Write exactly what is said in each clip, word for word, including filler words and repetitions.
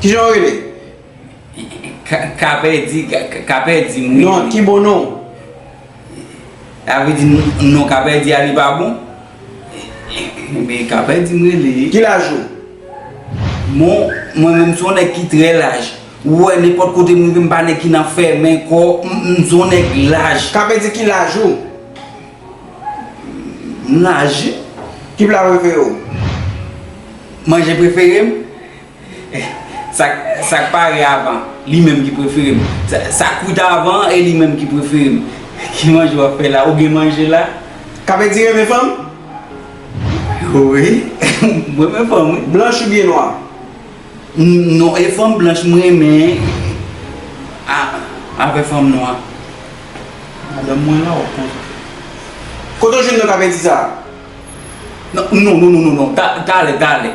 Kijan w rele? Ka- Kapèdi, Ka- Ka- Kapèdi m rele. Non, ki bon non? Sa vle di non Kapèdi a li pa bon? Men Kapèdi m rele. Ki laj ou? Bon, mwen menm se yon nèg ki trè laj. Ou wè nenpòt kote m rive m pa nèg ki nan fèmen kò, m m se yon nèg laj. Kapèdi ki laj ou? M laj. Ki pla prefere w? Manje prefere m? Sa k- sa k pare avan, li menm ki prefere m. Sa, sa k kwit avan, e li menm ki prefere m. Ki manje w ap fè la? Ou gen manje la? Kapèdi renmen fanm? Wi. Mwen renmen fanm, wi. Blanch oubyen nwa? N- Non, e fanm blanch mwen renmen a- avè fanm nwa. Madanm mwen la, w ap konn. Kote w jwenn non Kapèdi sa a? Non, non, non, non, non, non. Ta- Talè, talè.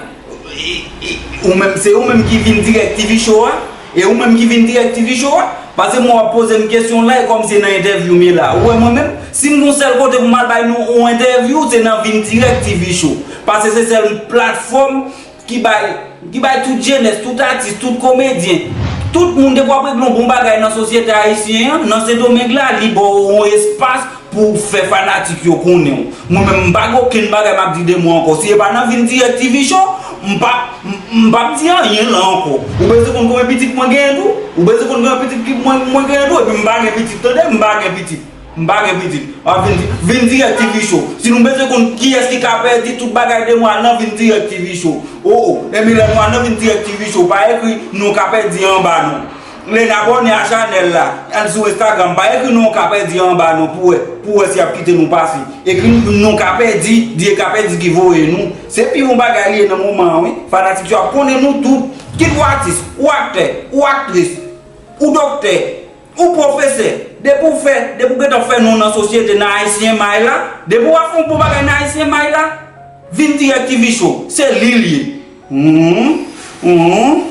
E- e- Ou menm, se ou menm ki vin dirèk T V Show a? E ou menm ki vin dirèk T V Show a? Paske mwen w ap poze m kesyon la, e kòmsi se nan entèvyou m ye la. Ou wè mwen menm, si m gon sèl kote pou m al bay nou yon entèvyou, se nan vin dirèk T V Show. Paske se sèl platfòm ki bay, ki bay tout jenès, tout atis, tout komedyen, tout moun depi w ap regle yon bon bagay nan sosyete ayisyen an, nan Sendomeng la, li ba w yon espas pou w fè fanatik yo konnen w. Mwen menm, m pa gen okenn bagay m ap di de mwen ankò. Si e pa nan vin dirèk T V Show, m pa, m, m p ap di anyen la ankò. Ou bezwen konn konbyen pitit mwen genyen tou? Ou bezwen konn konbyen pitit ki mwen, mwen genyen tou? Epi m pa gen pitit, tande, m pa gen pitit. M pa gen pitit. W ap vin, vin dirèk T V Show. Si nou bezwen konn kiyès ki Kapèdi, tout bagay de mwen, al nan vin dirèk T V Show. O, o. Epi lè nou al nan vin dirèk T V Show, pa ekri non Kapèdi anba non. Lè n abòne a chanèl la, al sou Instagram, pa ekri non Kapèdi anba non pou wè, pou wè si y ap kite nou pase. Ekri non Kapèdi, di e Kapèdi ki voye nou. Se pi bon bagay li ye nan moman an, wi. Fanatik yo ap konnen nou tout. Kit ou atis, ou aktè, ou aktris, ou doktè, ou pwofesè, depi w fè, depi w gentan fè non nan sosyete, nan Ayisyen May la, depi w ap fè yon bon bagay nan Ayisyen May la, vin dirèk T V Show, se li l ye. Hum, hum.